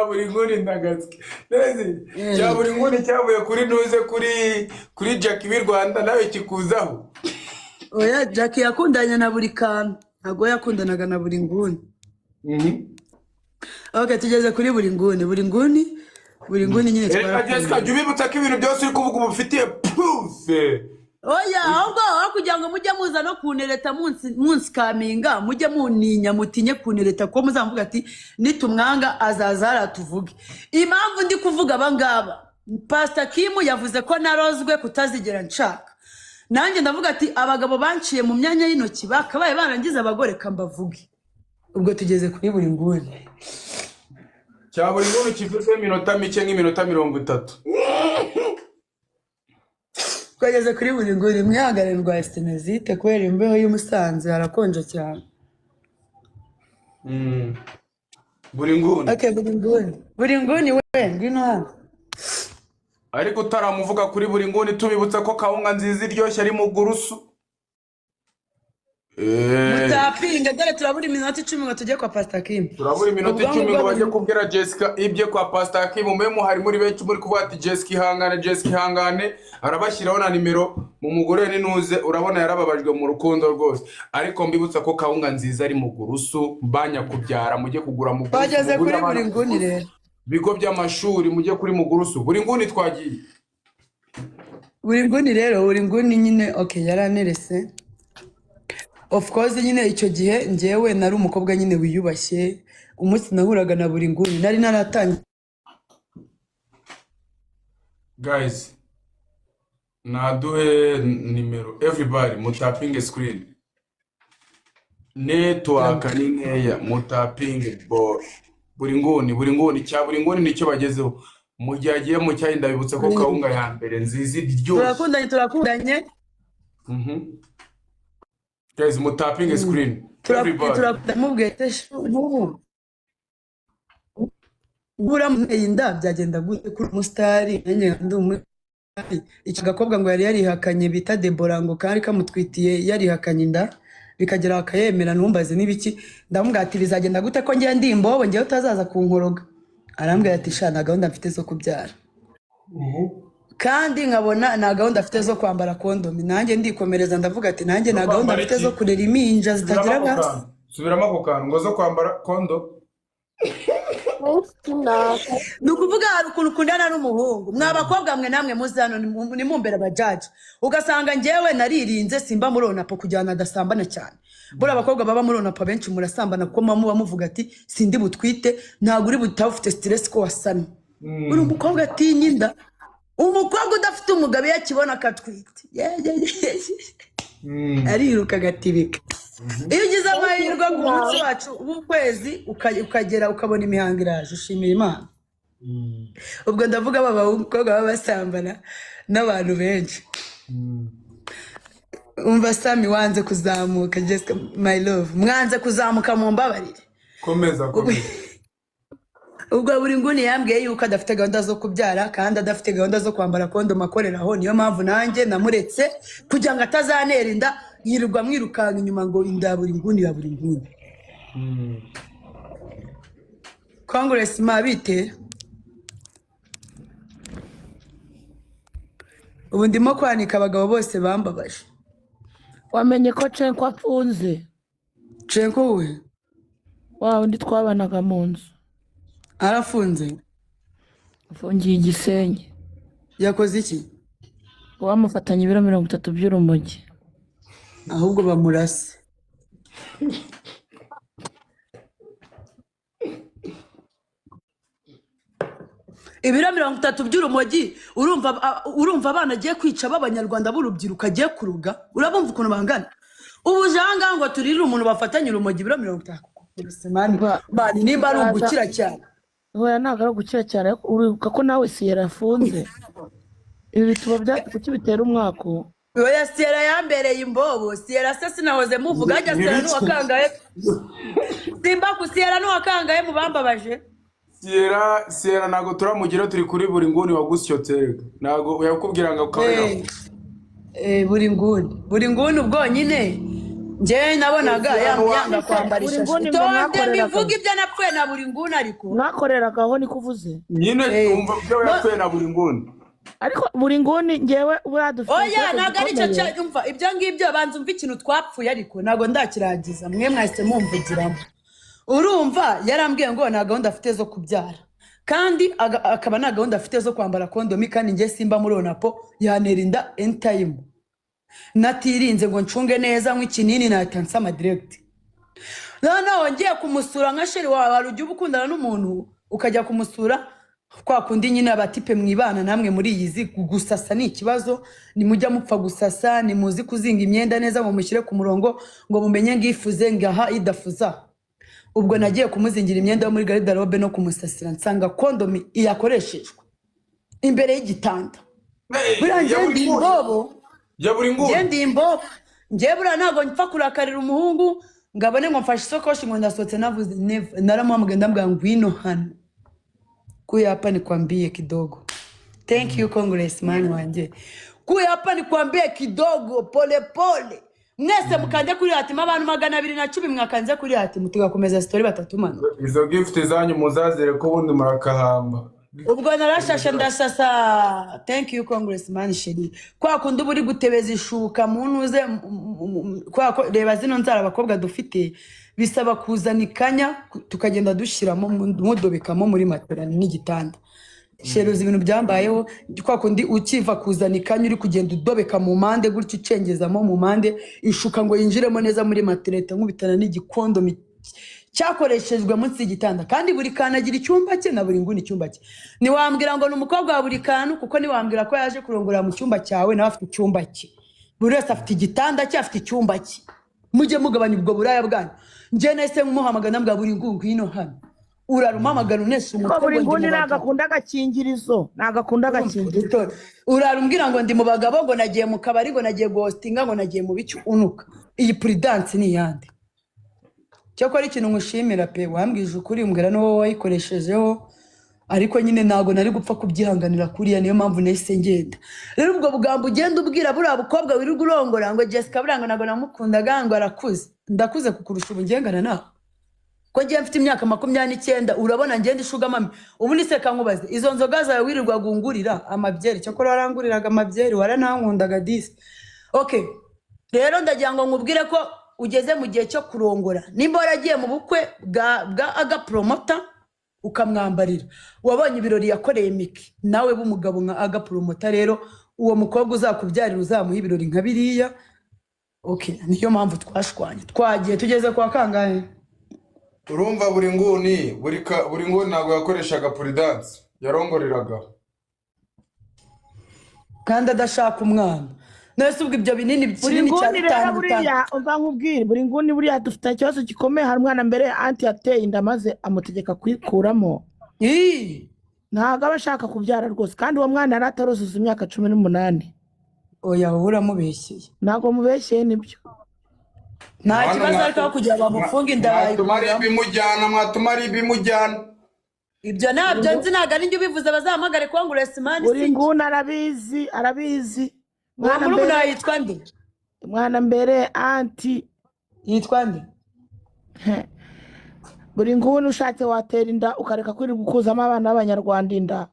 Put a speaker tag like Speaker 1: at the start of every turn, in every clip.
Speaker 1: Buri nguni ndagatswe neza. Cya buri nguni cyavuye kuri ntuze kuri Jackie w'i Rwanda, nawe kikuzaho.
Speaker 2: Oya, Jackie yakundanye na buri kantu, ntabwo yakundanaga na buri nguni. Ok, tugeze kuri buri nguni. Buri nguni, buri nguni nyine.
Speaker 1: Reka Jessica,
Speaker 2: Twarakundanye.
Speaker 1: Jya ubibutsa ko ibintu byose uri kuvuga uba ufitiye proof.
Speaker 2: Oya, ahubwo aho kugira ngo mujye muza no kunereta munsi kaminga, mujye muninya, mutinye kunereta, kuko muzamuvuga ati nitumwanga azaza hariya tuvuge. Impamvu ndi kuvuga aba ngaba, Pastor Kim yavuze ko narozwe kutazigera nshaka. Nanjye ndavuga ati abagabo banciye mu myanya y'intoki bakabaye barangiza abagore, kambavuge. Ubwo tugeze kuri buri nguni.
Speaker 1: Cya buri nguni kivuze iminota mike, nk'iminota 30.
Speaker 2: Twageze kuri buri nguni. Mwihangane, rwa sinusite kubera imbeho y'i Musanze, harakonje cyane.
Speaker 1: Buri nguni.
Speaker 2: Okay, buri nguni, buri nguni we, ngwino hano.
Speaker 1: Ariko utaramuvuga kuri buri nguni, tubibutsa ko kawunga nziza iryoshye ari mu gurusu.
Speaker 2: Mutapinga, dore turabura iminota 10 ngo tujye kwa Pastor Kim.
Speaker 1: Turabura iminota
Speaker 2: Ubwo
Speaker 1: 10 ngo
Speaker 2: ngubwo
Speaker 1: bajye kubwira Jessica ibye kwa Pastor Kim. Mube muhari muri benshi, muri kuvuga ati "Jessica ihangane, Jessica ihangane." Arabashyiraho na nimero mu mugore n'intuze. Urabona yarababajwe mu rukundo rwose, ariko mbibutsa ko kawunga nziza ari mu gurusu. Banyakubyara, mujye kugura mu gurusu.
Speaker 2: Twageze
Speaker 1: Mugurire
Speaker 2: kuri buri
Speaker 1: abana
Speaker 2: nguni rero.
Speaker 1: Bigo by'amashuri, mujye kuri mugurusu. Buri nguni, twagiye.
Speaker 2: Buri nguni rero, buri nguni nyine, okay, yaranerese of course. Nyine icyo gihe njyewe nari umukobwa nyine wiyubashye. Umunsi nahuraga na buri nguni nari naratangiye
Speaker 1: Guys, naduhe nimero. Everybody mutapinge screen, network ni nkeya, mutapinge ball. Buri nguni, buri nguni, cya buri nguni nicyo bagezeho. Mu gihe agiye mu cyayi, ndabibutsa ko kawunga ya mbere nziza iryoshye.
Speaker 2: Turakundanye, turakundanye.
Speaker 1: Guys, mutapinge screen, everybody.
Speaker 2: Turakundanye, mubwiye ati nk'ubu uramuteye inda byagenda gute kuri umusitari, nanjye ndi umusitari? Icyo gakobwa ngo yari yarihakanye bita Debora, ngo kari kamutwitiye, yarihakanye inda bikagera akayemera, ntumbaze n'ibiki. Ndamubwira ati bizagenda gute ko ngiye ndi imbobo, ngewe utazaza kunkoroga? Arambwira ati sha, nta gahunda mfite zo kubyara, kandi nkabona nta gahunda afite zo kwambara kondomi. Nanjye ndikomereza, ndavuga ati nanjye nta
Speaker 1: Zo
Speaker 2: gahunda
Speaker 1: kwambara
Speaker 2: mfite
Speaker 1: iki?
Speaker 2: zo kurera impinja zitagira
Speaker 1: Subiramo ako
Speaker 2: hasi.
Speaker 1: kantu, subiramo ako kantu ngo zo kwambara kondo.
Speaker 2: Ni ukuvuga hari ukuntu ukundana n'umuhungu, mwa bakobwa mwe namwe muzi hano, nimumbere abajaji, ugasanga njyewe naririnze, simba muri onapo kugira ngo nadasambana cyane. Buriya abakobwa baba muri onapo benshi murasambana, kuko muba muvuga ati sindi butwite, ntabwo uri butaha ufite stress ko wasamye. Uri umukobwa atinya inda. Umukobwa udafite umugabo iyo akibona akatwite, ye, ye, ye, ye, ariruka agatibika. Iyo ugize amahirwe ku munsi wacu w'ukwezi ukagera ukabona imihango iraje, ushimira Imana. Ubwo ndavuga aba bakobwa baba basambana n'abantu benshi. Umva Sami wanze kuzamuka, Jessica my love mwanze kuzamuka, mumbabarire.
Speaker 1: Komeza, komeza.
Speaker 2: Ubwo buri nguni yambwiye yuko adafite gahunda zo kubyara kandi adafite gahunda zo kwambara kondomu akoreraho. Niyo mpamvu nanjye namuretse kugira ngo atazantera inda, yirirwa mwirukanka inyuma ngo inda ya buri nguni, ya buri nguni. Congress ma bite? Ubu ndimo kwanika abagabo bose bambabaje.
Speaker 3: Wamenye ko Cenko afunze?
Speaker 2: Cenko we?
Speaker 3: Wa wundi twabanaga mu nzu.
Speaker 2: Arafunze?
Speaker 3: Afungiye i Gisenyi.
Speaker 2: Yakoze iki?
Speaker 3: Bamufatanye ibiro 30 by'urumogi.
Speaker 2: Ahubwo bamurase. Ibiro 30 by'urumogi, urumva abana agiye kwica b'abanyarwanda b'urubyiruko agiye kuruga, urabumva ukuntu bangana? Ubu uje ahangaha ngo turirire umuntu bafatanye urumogi ibiro 30. Mani, mani, nimba ari ugukira cyane.
Speaker 3: Hoya, ntabwo ari ugukira cyane, ariko uribuka ko nawe Siyera afunze. Ibi bituma kuki bitera umwaku?
Speaker 2: Oya, Siyera yambereye imbobo. Siyera se sinahoze muvuga? Hajya Siyera n'uwakangaye? Simba ku Siyera n'uwakangaye mu bambabaje.
Speaker 1: Siyera, Siyera ntabwo turamugira, turi kuri buri nguni wagusyotse rega. Ntabwo yakubwira ngo akabera.
Speaker 2: Buri nguni, buri nguni ubwo nyine. Njyewe nabonaga yanga kwambara
Speaker 3: Buri
Speaker 2: ishashi.
Speaker 3: nguni ngo
Speaker 2: Tonde
Speaker 3: mwakoreraga.
Speaker 2: mbivuge ibyo napfuye na buri nguni ariko.
Speaker 3: Mwakoreragaho niko uvuze.
Speaker 1: Nyine
Speaker 2: Eh.
Speaker 1: umva ibyo yapfuye na buri nguni.
Speaker 3: Ariko buri nguni ngewe buriya dufite
Speaker 2: Oya,
Speaker 3: ikibazo
Speaker 2: ntabwo ari cyo
Speaker 3: gikomeye.
Speaker 2: Umva ibyo ngibyo, banza umva ikintu twapfuye, ariko ntabwo ndakirangiza, mwe mwahise mumvugiramo. Urumva yarambwiye ngo nta gahunda afite zo kubyara, kandi akaba nta gahunda afite zo kwambara kondomi, kandi njye simba muri onapo, yantera inda anytime natirinze ngo ncunge neza nk'ikinini, nahita nsama direct. Noneho ngiye kumusura nka chéri wawe, hari ujya uba ukundana n'umuntu ukajya kumusura kwa kundi nyine abatipe mwibana namwe muri iyi zi, gusasa ni ikibazo, nimujya mupfa gusasa, nimuzi kuzinga imyenda neza ngo mushyire ku murongo, ngo mumenye ngo ifuze ngaha idafuza. Ubwo nagiye kumuzingira imyenda yo muri garde-robe no kumusasira, nsanga kondomi yakoreshejwe imbere y'igitanda. Buriya
Speaker 1: Ya
Speaker 2: njye
Speaker 1: buri
Speaker 2: ndi
Speaker 1: nguni.
Speaker 2: imbobo.
Speaker 1: Ya buri
Speaker 2: Njye
Speaker 1: nguni.
Speaker 2: ndi imbobo. Njye buriya ntabwo mpfa kurakarira umuhungu ngo abone ngo mfashe isakoshi ngo ndasohotse navuze. Never. Naramuhamagaye, ndamubwira ngo ngwino hano, kuya hapa nikwambie kidogo. Thank you, congressman wanjye. Kuya hapa nikwambie kidogo pole pole. Mwese mukande kuri hatima, abantu 210 mwakanze kuri hatima, tugakomeza story batatumanuka.
Speaker 1: Izo gift zanyu muzazire ko ubundi murakahamba.
Speaker 2: Ubwo narashashe ndasasa. Thank you, congressman chéri. Kwa kundi uba uri gutebeza ishuka mu ntuze kwa ko reba zino nzara abakobwa dufite, bisaba kuzana ikanya tukagenda dushyiramo, mudobekamo muri matera n'igitanda. Chéri, uzi ibintu byambayeho? Kwa kundi ukiva kuzana ikanya, uri kugenda udobeka mu mpande gutyo, ucengezamo mu mpande ishuka ngo yinjiremo neza muri matera, ihita nkubitana n'igikondomi cyakoreshejwe munsi y'igitanda. Kandi buri kantu agira icyumba cye, na buri nguni icyumba cye. Ntiwambwira ngo ni umukobwa wa buri kantu, kuko ntiwambwira ko yaje kurongora mu cyumba cyawe, nawe afite icyumba cye. Buri wese afite igitanda cye, afite icyumba cye. Mujye mugabanya ubwo buraya bwanyu. Njye nahise muhamagara, ndamubwira: buri nguni, ngwino hano. Urara umpamagara unesha
Speaker 3: Ariko
Speaker 2: umutwe
Speaker 3: buri
Speaker 2: ngo ndi
Speaker 3: nguni
Speaker 2: mu
Speaker 3: ntabwo
Speaker 2: bagabo.
Speaker 3: akunda agakingirizo, ntabwo akunda agakingirizo.
Speaker 2: Urara umbwira ngo ndi mu bagabo, ngo nagiye mu kabari, ngo nagiye guhostinga, ngo nagiye mu bicu unuka. Iyi prudence ni iyande? Cyakora ikintu nkushimira pe, wambwije ukuri, umbwira n'uwo wayikoreshejeho, ariko nyine ntabwo nari gupfa kubyihanganira kuriya, niyo mpamvu nahise ngenda. Rero ubwo bugambo ugenda ubwira buriya bukobwa wirirwa urongora ngo Jessica buriya ngo ntabwo namukundaga, ngo arakuze, ndakuze kukurusha ubu ngengana nawe, ko ngiye mfite imyaka 29. Urabona ngenda ishuga mami. Ubu se kankubaze, izo nzoga zawe wirirwaga ungurira amabyeri, cyakora waranguriraga amabyeri, waranankundaga disi. Okay, rero ndagira ngo nkubwire ko ugeze mu gihe cyo kurongora. Nimba waragiye mu bukwe bwa aga promoter ukamwambarira, wabonye ibirori yakoreye Miki, nawe b'umugabo nka aga promoter, rero uwo mukobwa uzakubyarira uzamuha ibirori nka biriya. Okay, niyo mpamvu twashwanye. Twagiye, tugeze kwa kangahe?
Speaker 1: Urumva buri nguni, buri nguni ntabwo yakoreshaga prudence, yarongoreraga.
Speaker 2: Kandi adashaka umwana. Nese ubwo ibyo binini
Speaker 3: Buri
Speaker 2: kinini cya
Speaker 3: nguni rero
Speaker 2: bitanu bitanu.
Speaker 3: Buriya umva nkubwire, buri nguni buriya dufite ikibazo gikomeye. Hari umwana mbere anti yateye inda maze amutegeka kuyikuramo.
Speaker 2: Ii!
Speaker 3: Ntabwo aba ashaka kubyara rwose, kandi uwo mwana yari ataruzuza imyaka 18.
Speaker 2: Oya, wowe uramubeshyeye.
Speaker 3: Ntabwo mubeshyeye, nibyo.
Speaker 2: Nta
Speaker 1: Hano
Speaker 2: kibazo, ariko aho kugira ngo bamufunge inda
Speaker 1: mwatuma ari
Speaker 2: bayikuramo.
Speaker 1: ibimujyana, mwatuma ari ibimujyana.
Speaker 2: Ibyo ntabyo nzi, ntabwo ari njye ubivuze, bazahamagare congressman.
Speaker 3: Buri
Speaker 2: Si
Speaker 3: nguni arabizi, arabizi.
Speaker 2: uwo
Speaker 3: Mwana
Speaker 2: murumuna
Speaker 3: mbere
Speaker 2: wawe yitwa nde?
Speaker 3: Mwana mbere anti.
Speaker 2: Yitwa nde?
Speaker 3: Buri nguni, ushatse watera inda ukareka kwirirwa ukuzamo abana b'abanyarwanda inda.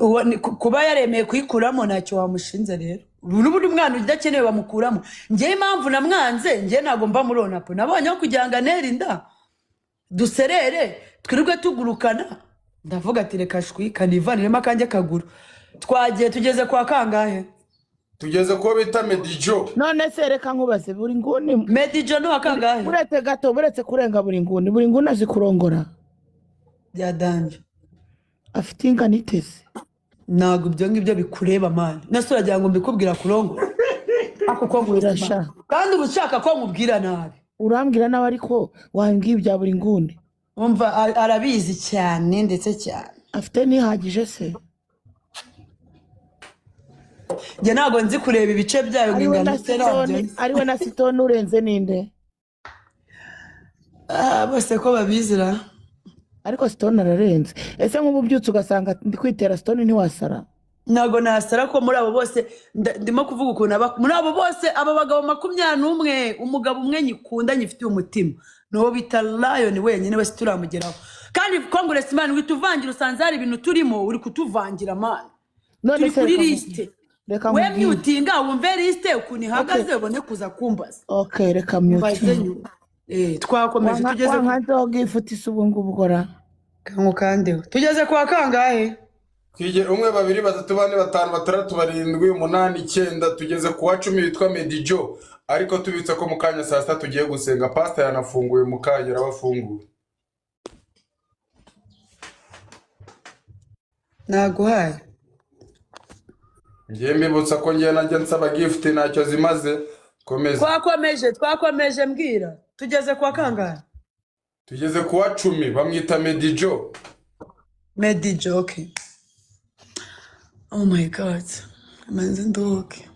Speaker 2: Uwo kuba yaremeye kuyikuramo ntacyo wamushinze. Rero n'ubundi umwana udakenewe bamukuramo. Njyewe impamvu namwanze, njyewe ntabwo mba muri onapo, nabonye aho kugira ngo antere inda duserere twirirwe tugurukana, ndavuga ati reka shwi kanivaniremo akanjye kaguru. Twagiye, tugeze kwa kangahe?
Speaker 1: Tugeze kubo bita Medijo.
Speaker 3: None se reka nkubaze, buri nguni.
Speaker 2: Medijo ni uwa kangahe?
Speaker 3: Uretse gato, uretse kurenga buri nguni, buri nguni azi kurongora?
Speaker 2: Bya danger.
Speaker 3: Afite ingano iteze?
Speaker 2: Ntabwo ibyo ngibyo bikureba man. Nese uragira ngo mbikubwira kurongora ako ko
Speaker 3: Birasha.
Speaker 2: Kandi uba ushaka ko nkubwira nabi.
Speaker 3: Urambwira nawe, ariko wambwiye ibya buri nguni.
Speaker 2: Umva, arabizi cyane, ndetse cyane.
Speaker 3: Afite n'ihagije se?
Speaker 2: Njye ntabwo nzi kureba ibice byayo ngo
Speaker 3: Ariwe
Speaker 2: ingano
Speaker 3: na
Speaker 2: ite, ntabyo
Speaker 3: Sitoni
Speaker 2: nzi.
Speaker 3: Ariwe na Sitoni, urenze ninde?
Speaker 2: Ah, bose ko babizira.
Speaker 3: Ariko Sitoni ararenze. Ese nk'ubu ubyutse ugasanga ndi kwitera Sitoni, ntiwasara?
Speaker 2: Ntabwo nasara ko muri abo bose ndimo kuvuga ukuntu muri abo bose, aba bagabo 21, umugabo umwe nyikunda, nyifitiye umutima, ni uwo bita Lion wenyine wese turamugeraho. Kandi Congress man, wita uvangira, usanze hari ibintu turimo, uri kutuvangira, man.
Speaker 3: None
Speaker 2: Turi
Speaker 3: se
Speaker 2: kuri
Speaker 3: reka
Speaker 2: liste.
Speaker 3: Reka
Speaker 2: We
Speaker 3: nkubwire.
Speaker 2: Myutinga wumve liste ukuntu ihagaze, ubone kuza kumbaza.
Speaker 3: Okay, reka
Speaker 2: Mbaze
Speaker 3: myutinge.
Speaker 2: nyuma. Twakomeje, tugeze ku
Speaker 3: Wankanzeho gift se ubu ngubu ukora?
Speaker 2: Kangukandeho, tugeze kwa kangahe?
Speaker 1: Twigera umwe, babiri, batatu, bane, batanu, batandatu, barindwi, umunani, icyenda, tugeze ku wa 10 witwa Medijo. Ariko tubitse ko mu kanya saa 6 tugiye gusenga. Pasita yanafunguye, mu kanya arabafunguye.
Speaker 2: Naguhaye.
Speaker 1: Ngiye mbibutsa ko ngiye najya nsaba gift, ntacyo zimaze. Komeza.
Speaker 2: Twakomeje, twakomeje. Mbwira, tugeze kwa kangahe?
Speaker 1: Tugeze ku wa 10, bamwita Medijo.
Speaker 2: Medijo, okay. Oh my God, manze nduhuke.